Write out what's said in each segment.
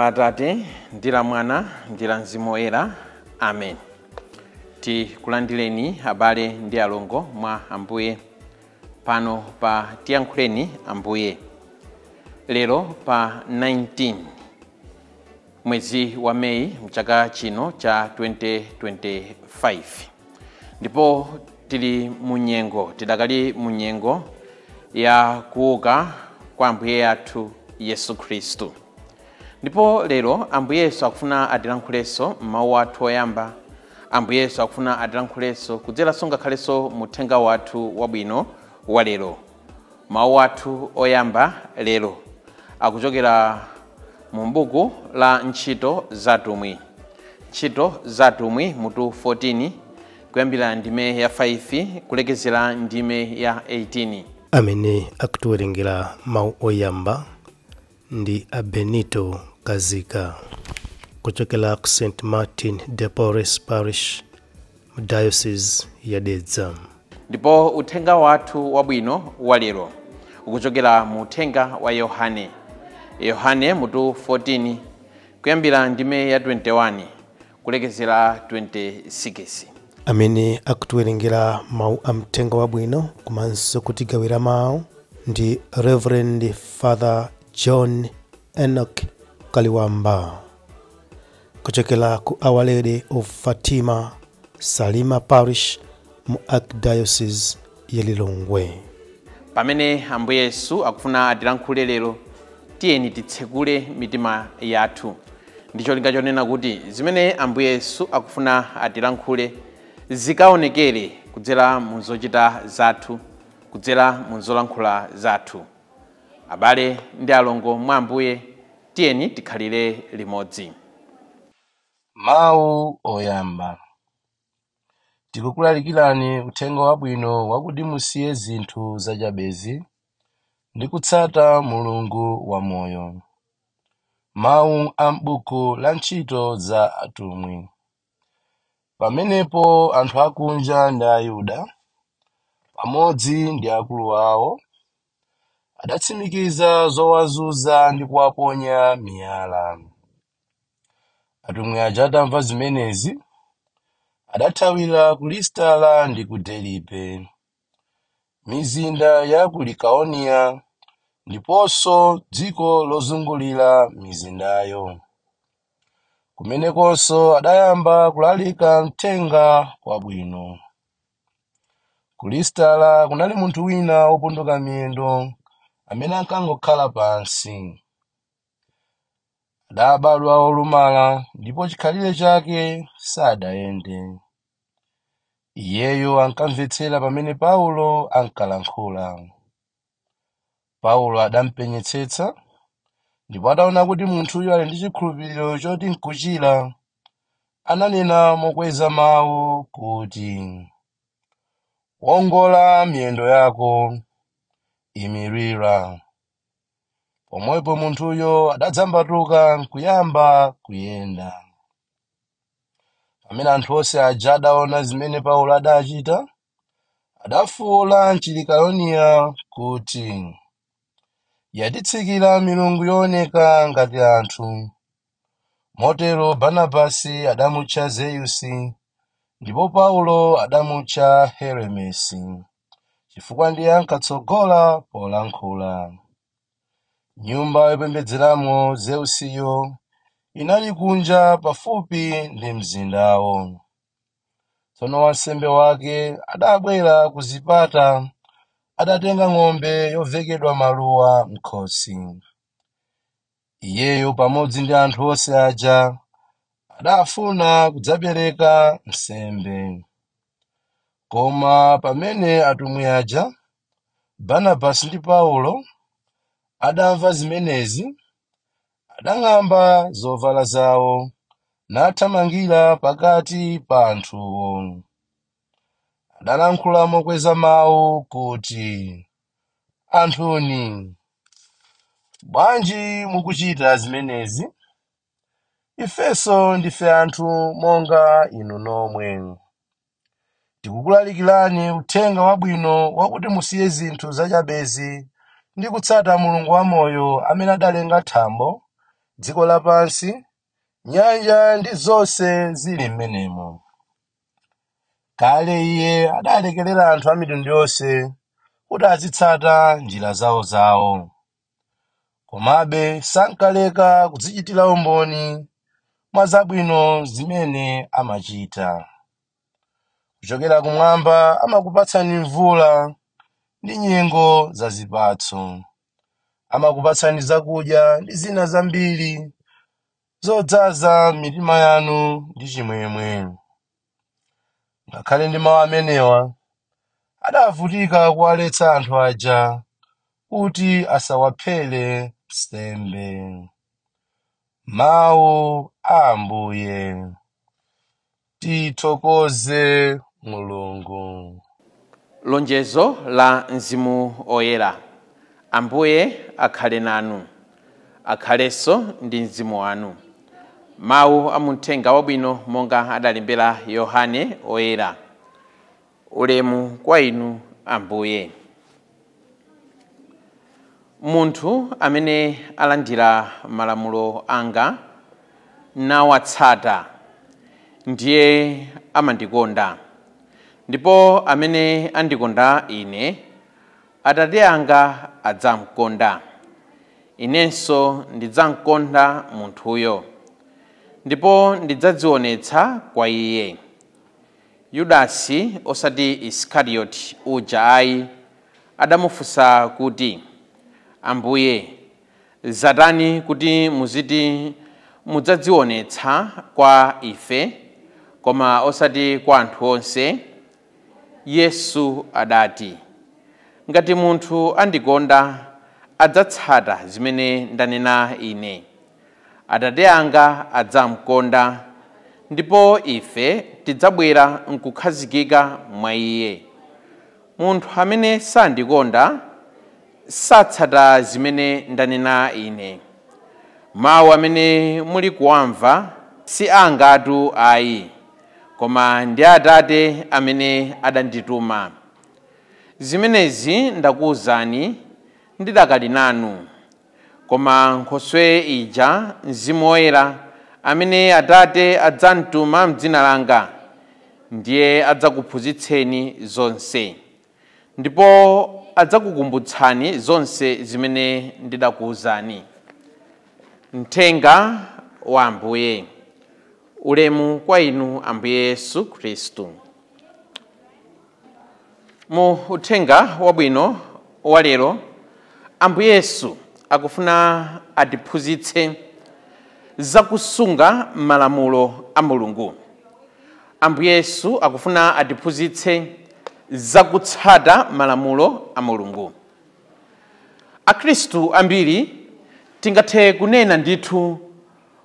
La Atate ndi la Mwana ndi la Mzimu Woyera. Amen. Tikulandireni abale ndi alongo mwa Ambuye pano pa Tiyankhuleni Ambuye. Lero pa 19 mwezi wa Meyi mchaka chino cha 2025, ndipo tili munyengo, tidakali munyengo ya kuuka kwa Ambuye athu Yesu Khristu. Ndipo lero Ambuye Yesu akufuna atilankhulenso mawu athu oyamba. Ambuye Yesu akufuna atilankhulenso kudzeranso ngakhalenso muthenga wathu wabwino wa lero. Mawu athu oyamba lero akuchokera mu buku la Ntchito za Atumwi. Ntchito za Atumwi mutu 14 kuyambira ndime ya 5 kulekezera ndime ya 18. Amene akutiwerengera mawu oyamba ndi a Benito Kazika kuchokera ku St. Martin de Porres Parish, Diocese ya Dedza. Ndipo uthenga wathu wabwino wa lero ukuchokera mu uthenga wa Yohane. Yohane mutu 14 kuyambira ndime ya 21 kulekezera 26. Amene akutiwerengera mawu a mthenga wabwino komanso kutigawira mawu ndi Reverend Father John Enoch Kaliwamba kuchokera ku Our Lady of Fatima Salima Parish mu Archdiocese ya Lilongwe. Pamene Ambuye Yesu akufuna atilankhule lero, tiyeni titsekule mitima yathu ndi cholinga chonena kuti zimene Ambuye Yesu akufuna atilankhule zikaonekere kudzera mu zochita zathu, kudzera mu zolankhula zathu. Abale ndi alongo mwa Ambuye, tiyeni tikhalire limodzi. Mawu oyamba. Tikukulalikirani uthenga wabwino wakuti musiye zinthu zachabezi ndi kutsata Mulungu wamoyo. Mawu a m'buku la Ntchito za Atumwi. Pamenepo anthu akunja ndi Ayuda, pamodzi ndi akulu awo, adatsimikiza zowazunza ndi kuwaponya miyala. Atumwi aja atamva zimenezi, adathawira ku Lisitala ndi ku Deribe, mizinda ya ku Likaoniya ndiponso dziko lozungulira mizindayo. Kumenekonso adayamba kulalika mthenga wabwino. Ku Lisitala kunali munthu wina wopunduka miyendo amene ankangokhala pansi. Adabadwa wolumala ndipo chikhalire chake sadayende. Iyeyo ankamvetsera pamene Paulo ankalankhula. Paulo adampenyetsetsa ndipo ataona kuti munthuyo ali ndi chikhulupiriro choti nkuchira, ananena mokweza mawu kuti, "Wongola miyendo yako, imirira." Pomwepo munthuyo adadzambatuka nkuyamba kuyenda. Pamene anthu onse aja adaona zimene Paulo adachita, adafuwula m'Chilikayoniya kuti, "Yatitsikira milungu yooneka ngati anthu." Motero Barnabasi adamutcha Zeusi ndipo Paulo adamutcha Heremesi, chifukwa ndiye ankatsogola polankhula. Nyumba yopembedzeramo Zeusiyo inali kunja pafupi ndi mzindawo. Tsono wansembe wake adabwera ku zipata adatenga ng'ombe yovekedwa maluwa m'khosi. Iyeyo pamodzi ndi anthu onse aja adafuna kudzapereka nsembe. Koma pamene atumwi aja, Barnabasi ndi Paulo, adamva zimenezi, adang'amba zovala zawo nathamangira pakati pa anthuwo. Adalankhula mokweza mawu kuti, "Anthuni, bwanji mukuchita zimenezi? Ifenso ndife anthu monga inu nomwe. Tikukulalikirani uthenga wabwino wakuti musiye zinthu zachabezi ndi kutsata Mulungu wamoyo amene adalenga thambo, dziko lapansi, nyanja ndi zonse zili m'menemo. Kale iye adalekerera anthu a mitundu yonse kuti azitsata njira zawozawo. Komabe sankaleka kudzichitira umboni mwa zabwino zimene amachita. Kuchokera kumwamba amakupatsani mvula ndi nyengo za zipatso. Amakupatsani zakudya ndi zina zambiri zodzaza mitima yanu ndi chimwemwe. Ngakhale ndi mawu amenewa, adavutika kuwaletsa anthu aja kuti asawaphere nsembe. Mawu a Ambuye. Tithokoze Mulungu. Lonjezo la Mzimu Oyera. Ambuye akhale nanu, akhalenso ndi mzimu wanu. Mawu a muthenga wabwino monga adalembera Yohane Oyera. Ulemu kwa inu Ambuye. Munthu amene alandira malamulo anga nawatsata ndiye amandikonda, ndipo amene andikonda ine, Atate anga adzamkonda, inenso ndidzamkonda munthuyo, ndipo ndidzadzionetsa kwa iye. Yudasi, osati Isikarioti uja ayi, adamufunsa kuti, Ambuye, zatani kuti muziti mudzadzionetsa kwa ife, koma osati kwa anthu onse? Yesu adati, ngati munthu andikonda, adzatsata zimene ndanena ine. Atate anga adzamkonda, ndipo ife tidzabwera nkukhazikika mwa iye. Munthu amene sandikonda satsata zimene ndanena ine. Mawu amene muli kuwamva si angatu ayi, koma ndi Atate amene adandituma. Zimenezi ndakuwuzani ndidakali nanu. Koma Nkhoswe ija, Mzimu Woyera, amene Atate adzamtuma m'dzina langa, ndiye adzakuphunzitseni zonse, ndipo adzakukumbutsani zonse zimene ndidakuwuzani. Mthenga wa Ambuye. Ulemu kwa inu Ambuye Yesu Khristu. Mu uthenga wabwino wa lero, Ambuye Yesu akufuna atiphunzitse zakusunga malamulo a Mulungu. Ambuye Yesu akufuna atiphunzitse zakutsata malamulo a Mulungu. Akhristu ambiri tingathe kunena ndithu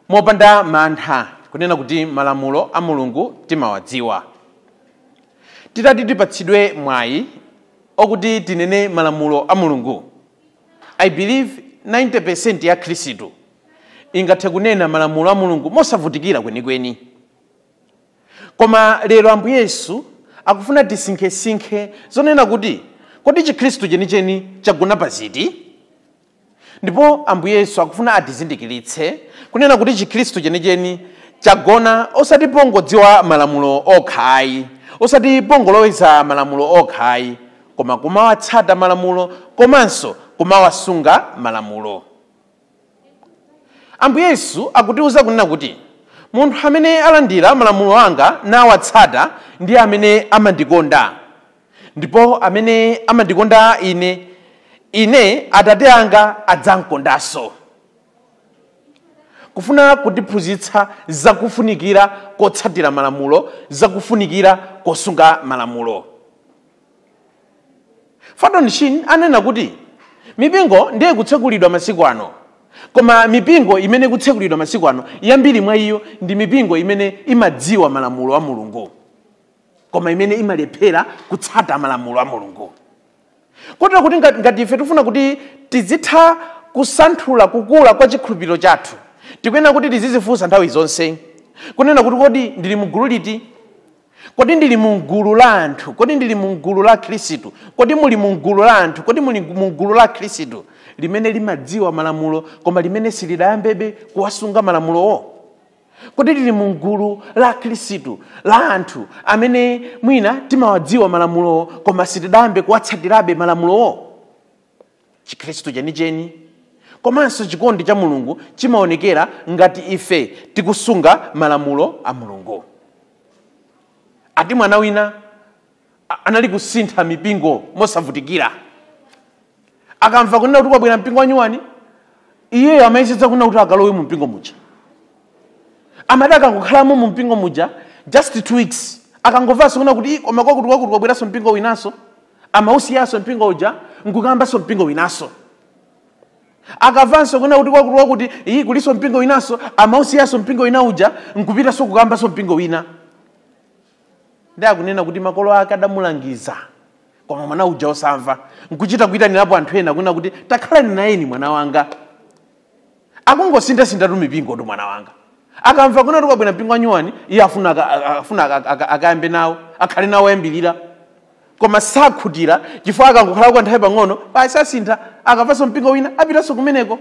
mopanda mantha kunena kuti malamulo a Mulungu timawadziwa. Titati tipatsidwe mwayi okuti tinene malamulo a Mulungu, I believe 90% ya Khristu ingathe kunena malamulo a Mulungu mosavutikira kwenikweni. Koma lero Ambuye Yesu akufuna tisinkhesinkhe zonena kuti kodi chikhristu chenicheni chagona paziti? Ndipo Ambuye Yesu akufuna atizindikiritse kunena kuti chikhristu chenicheni chagona osati pongodziwa malamulo okha ayi, osati pongoloweza malamulo okha ayi, koma kumawatsata malamulo komanso kumawasunga malamulo. Ambuye Yesu akutiwuza kunena kuti munthu amene alandira malamulo anga nawatsata ndiye amene amandikonda, ndipo amene amandikonda ine, ine Atate anga adzamkondanso. Kufuna kutiphunzitsa zakufunikira kotsatira malamulo, zakufunikira kosunga malamulo. Fulton Sheen anena kuti mipingo ndiye kutsekulidwa masiku ano, koma mipingo imene kutsekulidwa masiku ano yambiri mwa iyo ndi mipingo imene imadziwa malamulo a Mulungu, koma imene imalephera kutsata malamulo a Mulungu. Kotero kuti ngati ife tifuna kuti tizitha kusanthula kukula kwa chikhulupiriro chathu, tikuyenera kuti tizizifunsa nthawi zonse kunena kuti kodi ndili mu gulu liti? Kodi ndili mu gulu la anthu? Kodi ndili mu gulu la Khristu? Kodi muli mu gulu la anthu? Kodi muli mu gulu la Khristu limene limadziwa malamulo koma limene silidayambebe kuwasunga malamulowo? Kodi tili mu gulu la Khristu la anthu amene mwina timawadziwa malamulowo koma sitidayambe kuwatsatirabe malamulowo? Chikhristu chenicheni komanso chikondi cha Mulungu chimaonekera ngati ife tikusunga malamulo a Mulungu. Ati mwana wina anali kusintha mipingo mosavutikira. Akamva kunena kuti kwabwera mpingo wanyuwani, iyeyo amayesetsa kunena kuti akalowe mu mpingo muja. Amati akangokhalamo mu mpingo muja just 2 weeks, akangomvanso kunena kuti koma kwakuti kwakuti kwabweranso mpingo winanso, amausiyanso mpingo uja nkukambanso mpingo winanso. Akamvanso kunena kuti kwakuti kwakuti iyi kuliso mpingo winanso, amausiyanso mpingo wina uja nkupitanso kukambanso mpingo wina. Ndi akunena kuti makolo ake adamulangiza, koma mwana uja osamva, nkuchita kuyitanirapo anthu ena kunena kuti takhalani nayeni mwana wanga. Akungosinthasintha mipingo tu mwana wanga. Akamva kunena kuti kwabwera mpingo wanyuwani, iye afuna akayambe nawo, akhale nawo ayambirira. Koma sakhutira chifukwa akangokhala kwa nthawi pang'ono basi asintha, akamvanso mpingo wina apitanso kumeneko.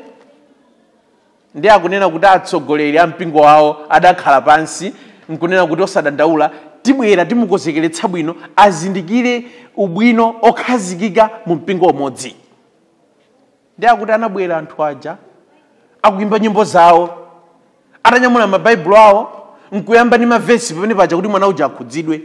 Ndi akunena kuti atsogoleri a mpingo wawo adakhala pansi nkunena kuti osadandaula, tibwera timukonzekeretsa bwino azindikire ubwino okhazikika mu mpingo umodzi. Ndi akuti anabwera anthu aja akuyimba nyimbo zawo, atanyamula mabaibulo awo nkuyamba ndi mavesi pamene paja kuti mwana uja akhudzidwe.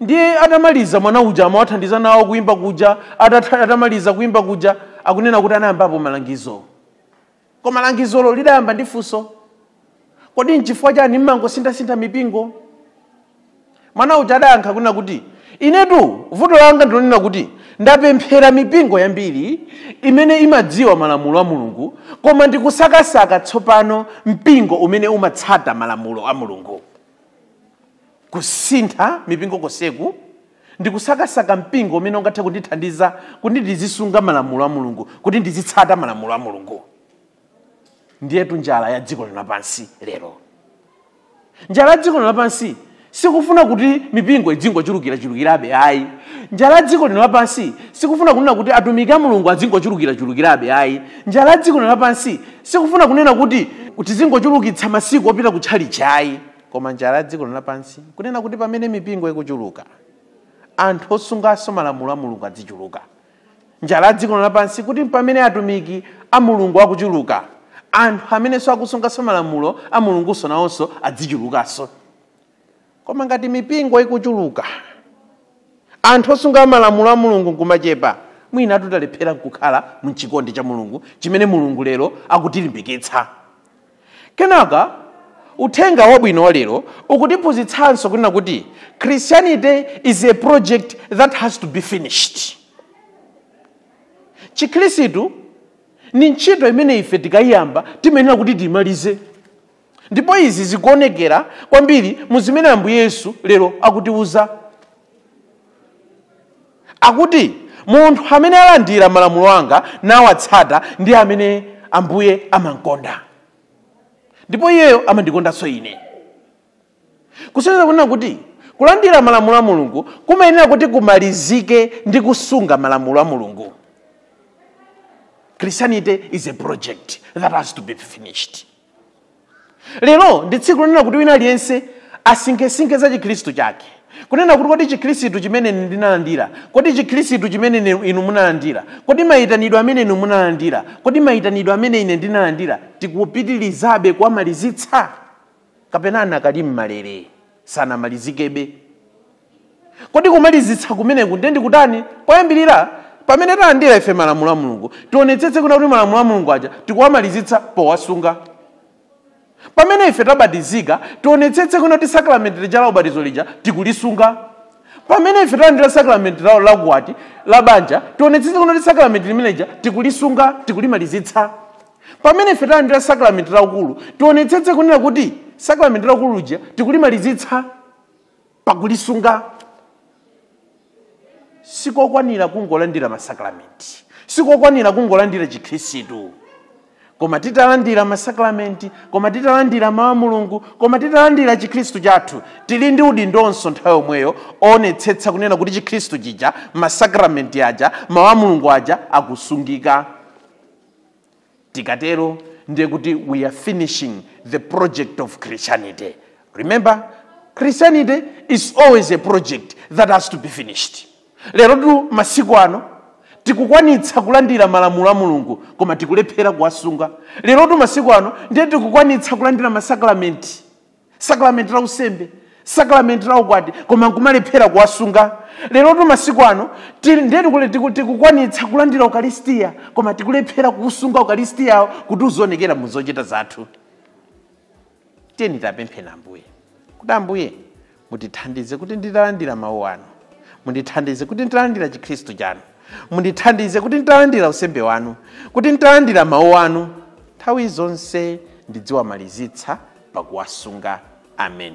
Ndiye atamaliza mwana uja amawathandiza nawo kuyimba kuja, atamaliza kuyimba kuja akunena kuti anayambapo malangizo. Koma langizolo lidayamba ndi funso: kodi nchifukwa chani mmangosinthasintha mipingo? Mwana uja adayankha kunena kuti inetu vuto langa ndilonena kuti ndapemphera mipingo yambiri imene imadziwa malamulo a Mulungu, koma ndikusakasaka tsopano mpingo umene umatsata malamulo a Mulungu. Kusintha mipingo koseku ndikusakasaka mpingo umene ungathe kundithandiza kuti ndizisunga malamulo a Mulungu, kuti ndizitsata malamulo a Mulungu. Ndiyetu njala ya dziko lino lapansi lero. Njala ya dziko lino lapansi sikufuna kuti mipingo idzingochulukirachulukirabe ayi. Njala ya dziko lino lapansi sikufuna kunena kuti atumiki a Mulungu adzingochulukirachulukirabe ayi. Njala ya dziko lino lapansi sikufuna kunena kuti tizingochulukitsa masiku opita kutchalitchi ayi. Koma njala ya dziko lino lapansi kunena kuti pamene mipingo ikuchuluka, anthu osunganso malamulo a Mulungu adzichuluka. Njala ya dziko lino lapansi kuti pamene atumiki a Mulungu akuchuluka, anthu amenenso akusunganso malamulo a Mulungunso nawonso adzichulukanso. Koma ngati mipingo ikuchuluka, anthu osunga malamulo a Mulungu nkumachepa, mwina atutalephera nkukhala mchikondi cha Mulungu chimene Mulungu lero akutilimbikitsa. Kenaka uthenga wabwino wa lero ukutiphunzitsanso kunena kuti Christianity is a project that has to be finished. Chikhristu ni ntchito imene ife tikayiyamba timayenera kuti tiyimalize. Ndipo izi zikuonekera kwambiri mu zimene Ambuye Yesu lero akutiuza. Akuti munthu amene alandira malamulo anga nawatsata ndi amene Ambuye amankonda, ndipo iyeyo amandikondanso ine. Kusonyeza kunena kuti kulandira malamulo a Mulungu kumayenera kuti kumalizike ndi kusunga malamulo a Mulungu. Christianity is a project that has to be finished. Lero ndi tsiku lonena kuti wina aliyense asinkhesinkhe za chikhristu chake, kunena kuti kodi chikhristu chimene ndinalandira, kodi chikhristu chimene inu munalandira, kodi mayitanidwe amene inu munalandira, kodi mayitanidwe amene ine ndinalandira tikupitirizabe kuwamalizitsa, kapena anakali mmalere sanamalizikebe? Kodi kumalizitsa kumeneku ndiye ndikutani? Poyambirira pamene talandira ife malamulo a Mulungu, tionetsetse kuti malamulo a Mulungu aja tikuwamalizitsa powasunga. Pamene ife tabatizika, tionetsetse kuti sakramenti lija la ubatizo lija tikulisunga. Pamene ife talandira sakramenti la ukwati la banja, tionetsetse kuti sakramenti limene lija tikulisunga, tikulimalizitsa. Pamene ife talandira sakramenti la ukulu, tionetsetse kunena kuti sakramenti la ukulu lija tikulimalizitsa pakulisunga. Sikokwanira kungolandira masakramenti, sikokwanira kungolandira chikhristu, Koma titalandira masakramenti, koma titalandira mawu a Mulungu, koma titalandira chikhristu chathu, tili ndi udindonso nthawi yomweyo onetsetsa kunena kuti chikhristu chija, masakramenti aja, mawu a Mulungu aja akusungika. Tikatero ndiye kuti we are finishing the project of Christianity. Remember, Christianity is always a project that has to be finished. Lero tu masiku ano tikukwanitsa kulandira malamulo a Mulungu, koma tikulephera kuwasunga. Lero tu masiku ano ndiye tikukwanitsa kulandira masakramenti, sakramenti la usembe, sakramenti la ukwati, koma nkumalephera kuwasunga. Lero tu masiku ano ndiye tikukwanitsa kulandira ukaristiya, koma tikulephera kuusunga ukaristiyawo kuti uzionekera mu zochita zathu. Tiyeni tapempheni Ambuye kuti Ambuye mutithandize kuti nditalandira mawu anu, mundithandize kuti nditalandira chikhristu chanu, mundithandize kuti nditalandira usembe wanu, kuti nditalandira mawu anu, nthawi zonse ndidziwamalizitsa pakuwasunga. Amen.